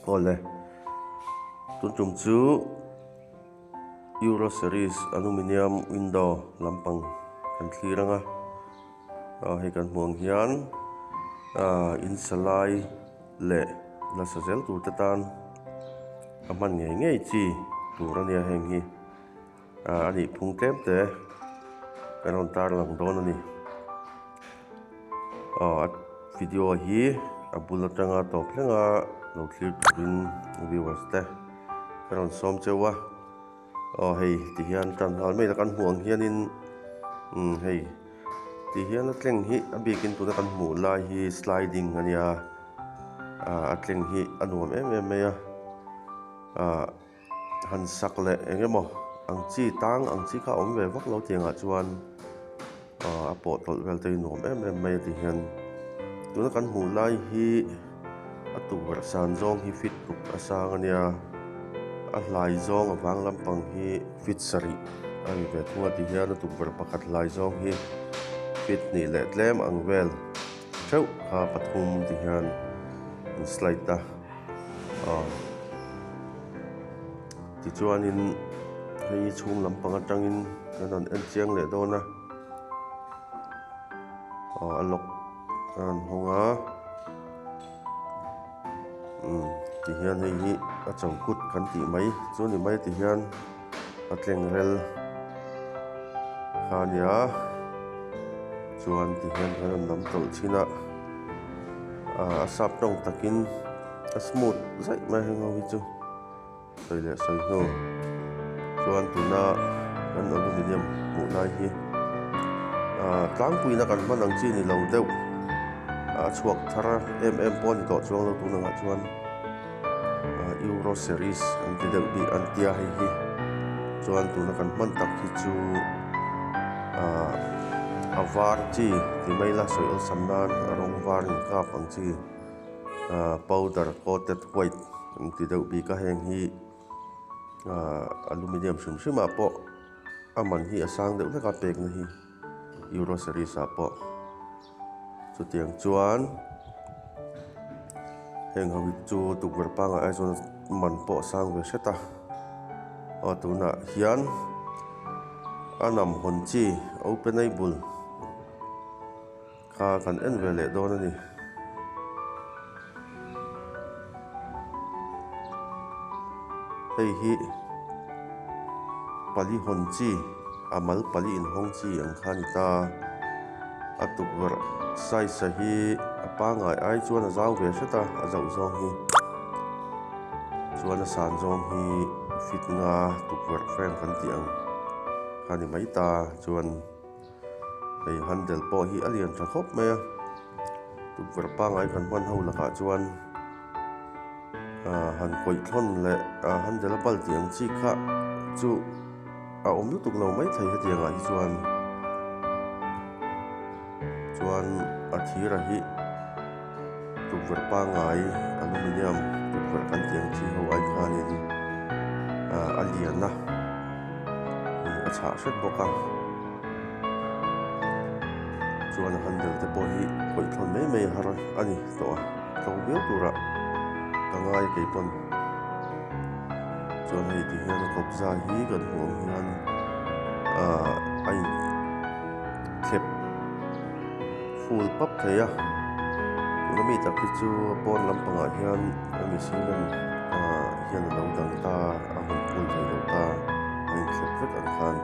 Awle, tun tum chu Euro series aluminium window lampang kan thlir ang a, aw hei kan hmuh ang hian ah in sa lai leh la sa zel tur te tan a hman ngei ngei chi tur a nia heng hi ah a nih phung tlem te kan rawn tarlang dawn a ni. Aw a video hi a bul atanga tawp thleng a lo thlir turin viewers te ka rawn sawm cheu a aw hei ti hian tan nghal mai la kan hmuh ang hianin umm hei ti hian a tleng hi a bikin tuna kan hmuh lai hi sliding a nia ah a tleng hi a nuam em em mai a ah. Han sak leh eng emaw ang chi tang ang chi kha a awm ve vak lo tiangah chuan ah a pawh tawlh vel te hi nuam em em mai a ti hian tuna kan hmuh lai hi a tukverh san zawng hi fit ruk a sang a nia a hlai zawng a vang lampang hi fit sarih a ni ve thung a ti hian a tukverh pakhat hlai zawng hi fit hnih leh tlem ang vel theuh kha pathum ti hian an slide a. Aw tichuanin hei chhung lampang atangin kan rawn en chiang leh dawn a aw a lock a rawn hawng a umm tihian hei hi a chokut kan tih mai chu ni mai tihian a tleng rel kha a nia chuan tihian kan rawn lam tawlh thin a. A sap tawng takin a smooth zaih mai heng ho hi chu sawi leh sawi hnu chuan tuna kan aluminium hmuh lai hi ah tlangpuiin a kan hman ang chi ni lo deuh a chhuak thar em em pawh a ni tawh chuang lo tun angah chuan. Euro series an ti deuh bik an tia hei hi chuan tuna kan hman tak hi chu ahh a var chi ti mai ila sawi awlsam nan a rawng var inkap ang chi ahh powder coated white an ti deuh bik a heng hi ahh aluminium hrim hrim ah pawh a man hi a sang deuh hlek a pekna hi euro series ah pawh. Chutiang chuan heng ho hi chu tukverh pangai ai chuan man pawh a sang ve hret a aw tunah hian a nam hawn chi openable kha kan en ve leh dawn a ni. Hei hi pali hawn chi a mal pali inhawng chi ang kha a ni ta. A tukverh size a hi a pangngai ai chuan a zau ve hret a, a zauh zawng hi. Chuan a san zawng hi fit nga tukverh frame kan tih ang kha a ni mai ta chuan hei handle pawh hi a lian tha khawp mai a tukverh pangngai kan hman ho lakah chuan ah han kawih thlawn leh ah handle a bal tih ang chi kha chu a awm lutuk lo maithei hetiang ah hi chuan chuan a thir a hi tukverh pangngai aluminium tukverh kan tih ang chi ho ai khanin ah a lian a a chhah hret bawk a chuan a handle te pawh hi khawih thlawn mai mai har a ni tawh a tlo viau turah ka ngai kei pawn chuan hei ti hian a kawpza hi kan hmuh ang hian ah a in thlep ful pap thei a tuna mi tak hi chu a pawn lampangah hian a mi cement ah hian a lo dang ta a hawn ful thei lo ta a inthlep vek ang khan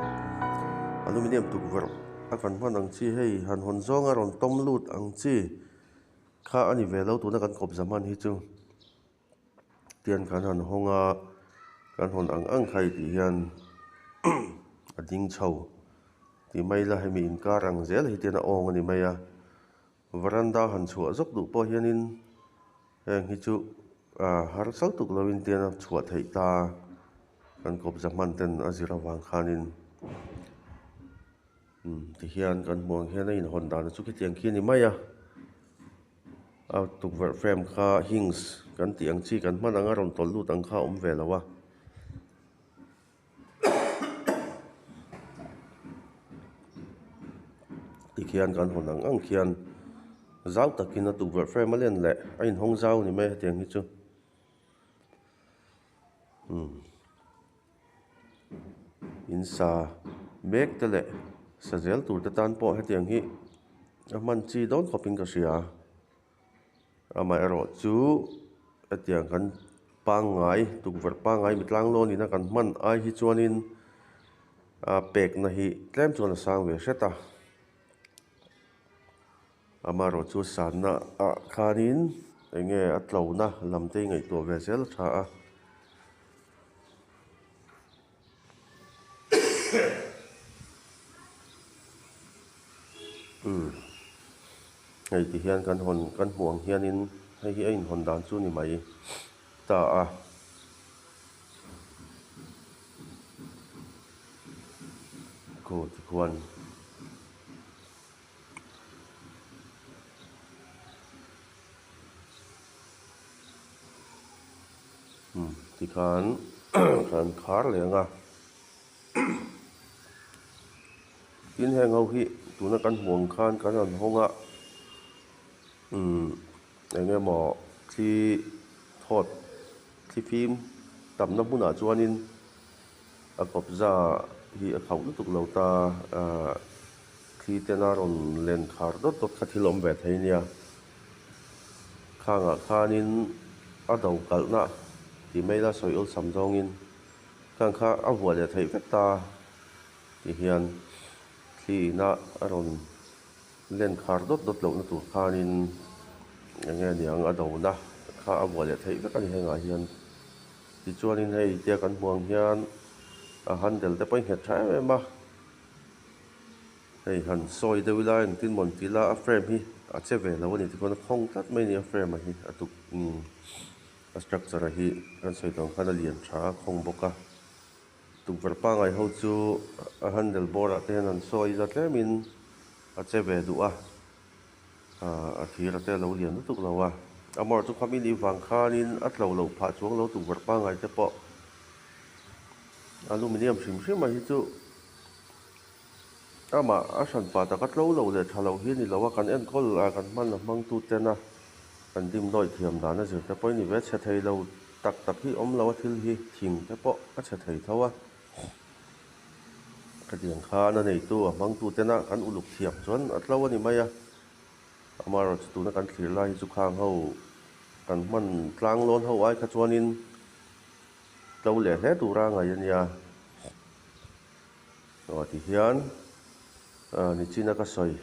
aluminium tukverh a kan hman ang chi hei han hawn zawnga rawn tawm lut ang chi kha a ni ve lo tuna kan kawpza hman hi chu. Tian kan han hawng a kan hawn ang ang kha i tih hian a ding chho tih mai ila hemi inkar ang zel hi tian a awng a ni mai a varanda han chhuah zawk duh pawh hianin heng hi chu ah harsa lutuk lovin tian a chhuah theih ta kan kawpza hman ten a zir avang khanin umm tihian kan hmuh ang hian a inhawn dan chu khitiang khi a ni mai a. A tukverh frame kha hinge kan tih ang chi kan hman ang a rawn tawlh lut ang kha a awm ve lo a. Tikhian kan hawn ang ang khian zau takin a tukverh frame a len leh a inhawng zau a ni mai hetiang hi chu. In sa mek te leh sa zel tur te tan pawh hetiang hi a hman chi dawn khawp in ka hria. Amaherawh chu hetiang kan pangngai tukverh pangngai mi tlang lawn ina kan hman ai hi chuanin a pekna hi tlem chuan a sang ve hret a. Amaherawh chu sanna ah khanin eng nge a tlona lam te hi ngaihtuah ve zel a tha a. Umm hei ti hian kan hawn kan hmuh ang hianin hei hi a inhawn dan chu ni mai ta a. Aw tikhuan. Umm tikhan kan khar leh ang a tin heng ho hi tuna kan hmuh ang khan kan han hawng a umm eng emaw thli thawt thli fim tamna hmunah chuanin a kawpza hi a khauh lutuk lo ta ahh thli tena rawn len khar dawt dawt kha thil awm ve thei nia khangah khanin a do kalhna tih mai ila sawi awlsam zawngin khang kha a vuah leh theih vek ta ti hian thli ina a rawn len khar dawt dawt lohna tur khanin eng nge niang a dona kha a vuah leh theih vek a ni hengah hian. Tichuanin hei tia kan hmuh ang hian a handle te pawh a nghet tha em em a hei han sawi deuh ila engtin maw an ti ila a frame hi a che ve lo a ni tikhawn a khawng tlat mai a ni a frame a hi a tuk umm a structure a hi kan sawi tawh ang khan a lian tha a khawng bawk a tukverh pangngai ho chu a handle bawr ah te hian an sawi ila tlemin a che ve duh a. Ahh a thir te a lo lian lutuk lo a, a mawr chu khami nih vang khanin a tlo loh phah chuang lo tukverh pangngai te pawh aluminium hrim hrim a hi chu amah a hran pah taka tlo lo leh tha lo hi a ni lo a, kan enkawl a kan hman a hmang tu tena kan dim nawi thiam dan a zir te pawh a ni ve chhe thei lo tak tak hi awm lo a thil hi thing te pawh a chhe thei tho a. Khatiang khan a neitu a hmangtu tena kan uluk thiam chuan a tlo a ni mai a, amaherawhchu tuna kan thlir lai hi chu khang ho kan hman tlang lawn ho ai kha chuanin tlo leh hle tura ngaih a nia. Aw tihian nichina ka sawi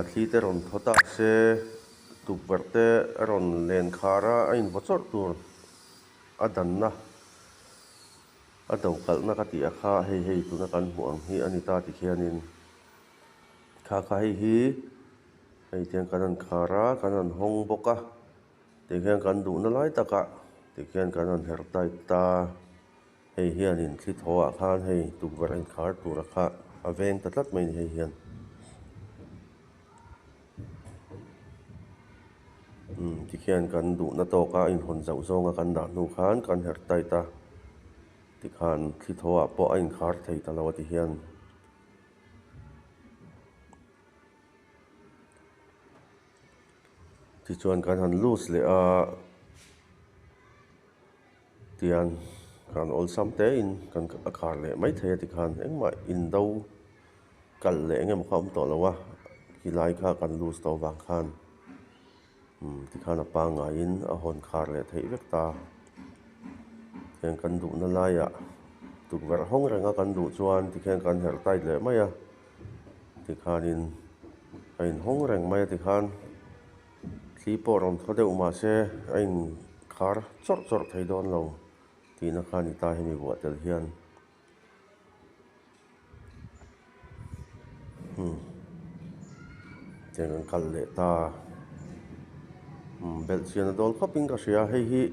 thli te rawn thaw ta se tukverh te a rawn len khar a, a invaw chawrh tur a danna. A do kalhna ka tih a kha hei hei tuna kan hmuh ang hi a ni ta tikhianin kha kha hei hi hei tiang kan han khar a kan han hawng bawk a tikhian kan duhna lai takah tikhian kan han herh tight ta hei hianin thli thaw ah khan hei tukverh a inkhar tur a kha a veng ta tlat mai a ni hei hian. Umm tikhian kan duhna tawka a inhawn zauh zawnga kan dah hnu khan kan herh tight a tikhan thli thaw ah pawh a inkhar thei ta lo a ti hian tichuan kan han loose leh a tian kan awlsam te in kan a khar leh mai thei a tikhan engmah indo kalh leh eng emaw kha a awm tawh lo a khilai kha kan loose tawh vang khan umm tikhan a pangaiin a hawn khar leh theih vek ta heng kan duhna laiah tukverh hawng renga kan duh chuan tikhian kan herh tight leh mai a tikhanin a inhawng reng mai a tikhan. Thli pawh rawn thaw deuh mah se a inkhar chawrh chawrh thei dawn lo tihna kha a ni ta hemi buah tel hian umm tiang an kal leh ta umm belh chian a dawl khawp in ka hria hei hi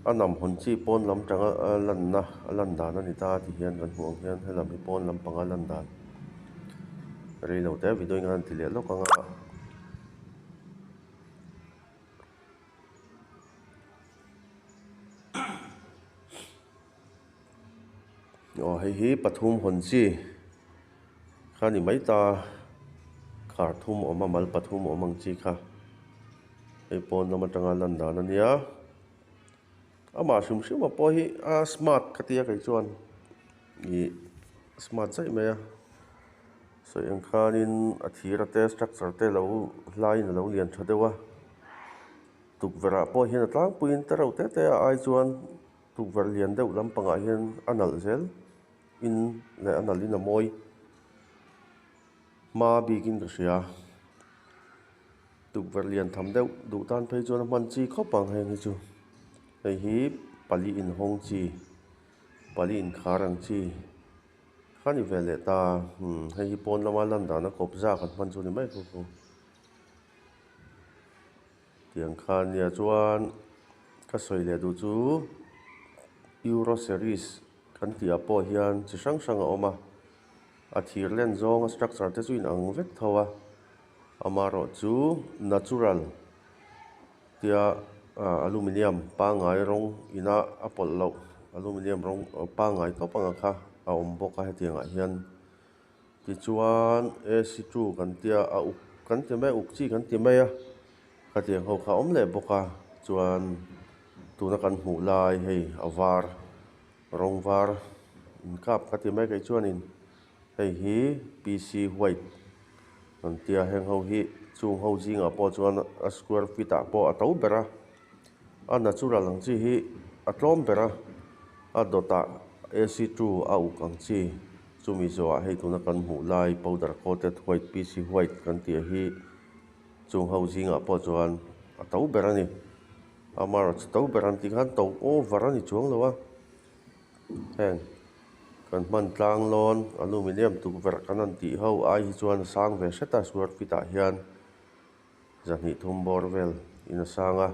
a nam hawn chi pawn lam tanga a lanna a lan dan a ni ta ti hian kan hmuh ang hian helam hi pawn lampanga lan dan. Rei lo te video in kan han ti leh lawk ang a. Aw hei hi pathum hawn chi kha ni mai ta khar thum awm a mal pathum awm ang chi kha hei pawn lam atanga lan dan a nia. Amah hrim hrim a pawh hi a smart ka tia kei chuan ih smart zaih mai a sawi ang khanin a thir a te structure te lo hlaiin a lo lian tha deuh a tukverh ah pawh hian a tlangpuiin te reuh te te a ai chuan tukverh lian deuh lampangah hian a nalh zel in leh a nalh in a mawi hma bikin ka hria. Tukverh lian tham deuh duh tan phei chuan a hman chi khawp ang heng hi chu hei hi pali inhawng chi pali inkhar ang chi kha ni ve leh ta umm hei hi pawn lama lan dana kawpza kan hman chu a ni mai bawk ang tiang kha nia chuan ka sawi leh duh chu euro series kan tih ah pawh hian chi hrang hrang a awm a a thir len zawng a structure te chu inang vek tho a. Amaherawh chu natural tia aluminium pangngai rawng ina a pawlh loh aluminium rawng pangngai tawp anga kha a awm bawk a hetiang ah hian tichuan A C two kan tia a uk kan ti mai a uk chi kan ti mai a khatiang ho kha a awm leh bawk a chuan tuna kan hmuh lai hei a var rawng var inkap ka ti mai kei chuanin. Hei hi P C white an tia heng ho hi chung ho zingah pawh chuan a square feet ah pawh a to ber a a natural ang chi hi a tlawm ber a a dawtah A C two a uk ang chi chumi zawhah hei tuna kan hmuh lai powder coated white P C white kan tih hi chung ho zingah pawh chuan a to ber a ni amaherawhchu to ber an tih khan to over a ni chuang lo a. Heng kan hman tlang lawn aluminium tukverh kan han tih ho ai hi chuan a sang ve hret a square feet ah hian zahnih thum bawr vel in a sang a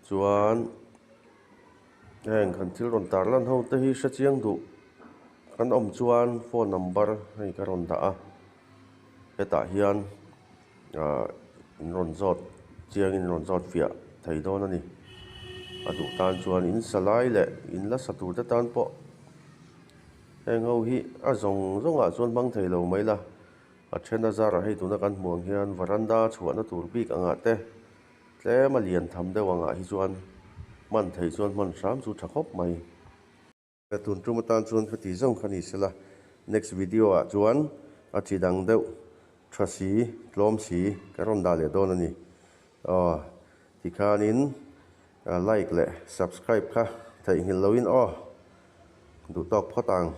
chuan heng kan thil rawn tar lan ho te hi hre chiang duh kan awm chuan phone number hei ka rawn dah a hetah hian ahh in rawn zawt chiangin in rawn zawt fiah thei dawn a ni a duh tan chuan in sa lai leh in la sa tur te tan pawh heng ho hi a zawng zawng ah chuan hmang thei lo mai la a then a zarah hei tuna kan hmuh ang hian varanda chhuahna tur bik ang ah te tlem a lian tham deuh ang ah hi chuan hman theih chuan hman hram chu tha khawp mai. Tun tum atan chuan ka tih zawng kha ni sela, next video ah chuan a chi dang deuh tha si, tlawm si ka rawn dah leh dawn a ni. Aw tikhanin like leh subscribe kha theihnghilh loin aw duh tawk phawt ang.